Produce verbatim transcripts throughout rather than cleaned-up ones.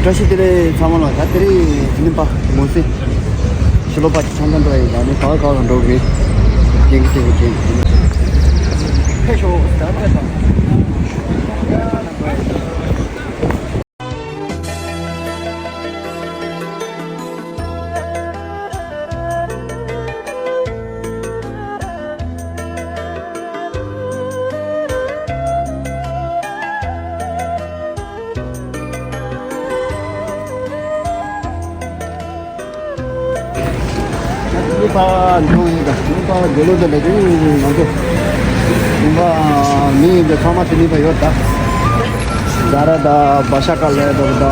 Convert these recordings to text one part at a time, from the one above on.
བཀྲ་ཤིས་བདེ་ལེགས་ཚང་མ་ལ། ད་དེ་རིང་དེ་ནི་པ་ངོ་སེ་ཕྱི་ལོ་པ་ཆང་ཚང་འགྲོ་ཡིན། ད་ནི་ག་བ་ག་བ་འགྲོ་གི་ཡིན་གི་ཡིན་གི་ཡིན། ཕེབས་ཤོག་ད་ཕེབས་དང་། ནི་པ་འགྲོ་ཡིན་ད། ནི་པ་དགེ་ལོ་དེ་ལ་དེ་ང་ཚོ་ཡིན་པ། མི་ཡིན་པའི་ཚང་མ་དེ་ནི་པ་ཡོད་ད། ཛ་ར་ད་བ་ཤ་ཀ་ལེ་ད་ད་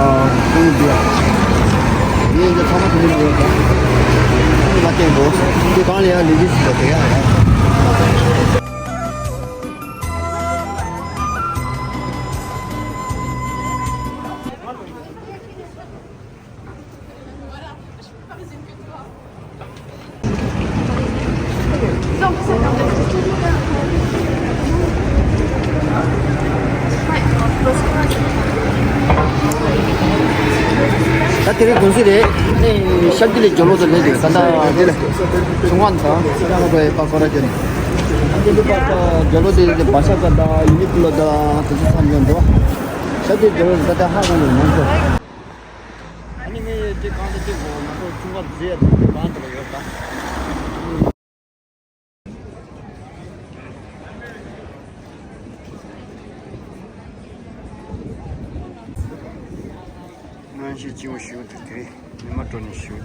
ཀུང་དེ་ཡ། མི་ཡིན་པའི་ཚང་མ་དེ་ནི་པ་ཡོད་ད། ང་སྟེང་འགྲོ་དེ་གང་ལ་ཡ་ལི་ལི་སི་ད་དེ་ཡ། ད་དེ་རིང་དགོང་ཟིག་རེད། ནས་ཤར་ཏི་ལི་རྒྱབ་ལོགས་དུ་སླེབས་ཡོད། ད་ལྟ་དེ་ལ་ཚོང་ཁང་དང་ཅ་ལག་པ་ཁོ་ར་ཅན། ད་དེ་ལི་པ་ད་རྒྱབ་ལོགས་དེ་དེ་བ་ཤ་ཀ་དང་ཡུ་ནི་ཀུ་ལོ་དང་དེ་ཚོ་ཚང་ཡོད་འདུག་ཤར་ཏི་རྒྱབ་ལོགས་ད་ལྟ་ཧ་གོ་ནས་མང་ཚོ། ཨ་ནི་ངས་དེ་གང་དུ་དེ་གོ་ང་ཚོ་ཁྱུང་པ་བཟས་ཡ་དེ་གང་དུ་ཡོད་ད། གནམ་གཤིས་སྐྱིད་པོ་ཞིག་འདུག་དེ་ཉི་མ་དྲོ་ནས་ཞིག་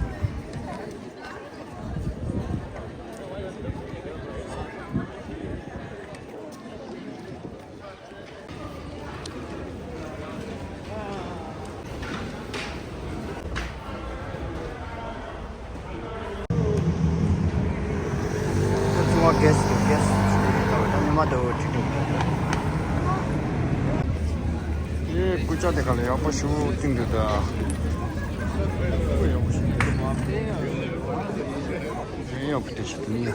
ཚོང་བ་གེ་སི་གེ་སི་ད་ཉི་མ་དུ་ཁྲིད་འགྲོ། ཨེ་སྐུ་ལྕགས་དེ་ག་ལ་ཡག་པོ་ཞིག་བཏིང་འདུག་ད། ཡག་པོ་དེ་ཞིག་ཏུ་མིན་ན། ད་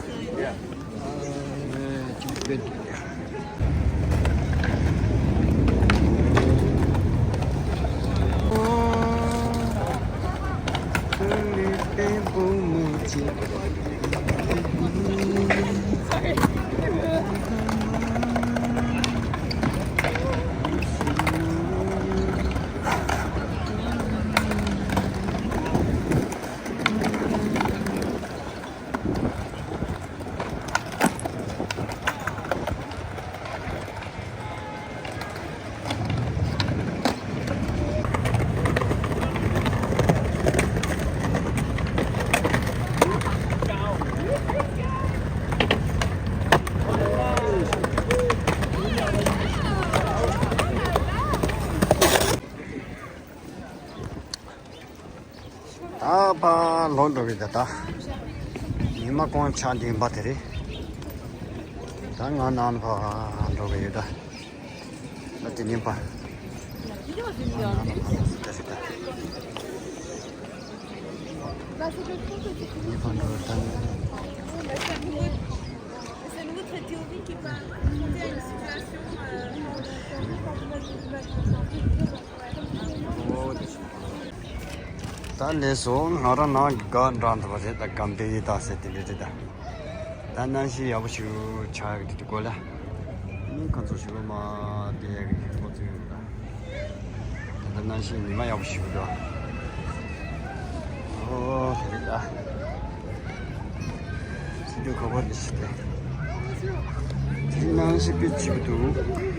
ཕར་ལོག་འགྲོ་གི་ད་ད། ཉི་མ་གང་ཆགས་འདི་ཡིན་པ་དེ་རེད། ད་ང་ནང་ཕར་འགྲོ་གི་ཡོད་ད། ད་དེ་ཉིན་པ། ད་ཉིན་པ་འགྲོ་ད་ནི། C'est une autre théorie qui va raconter à une situation, euh, ད་ལས་སོ་ང་རང་ནང་གི་སྒར་འདྲ་འདུག་པ་རེད། ད་སྒམ་པའི་ཡི་དྭགས་ཟེར་དེ་འདྲ་རེད་ད། ད་གནམ་གཤིས་ཡག་པོ་ཞིག་ཆགས་ཀྱི་འདུག་གོ་ལ། ནི་ཁོང་ཚོ་ཞིག་ལོ་མ་བསྡད་ཡག་གི་ཁོ་ཚོ་ཡོད་ད། ད་ལྟ་གནམ་གཤིས་ཉི་མ་ཡག་པོ་ཞིག་འདུག་ཨོ་རེད་ད། ཚིག་འདུག་ཁོ་པ་རེད་ཞིག་ད། ཚིག་གནམ་གཤིས་དཔེ་སྐྱིད་པོ་འདུག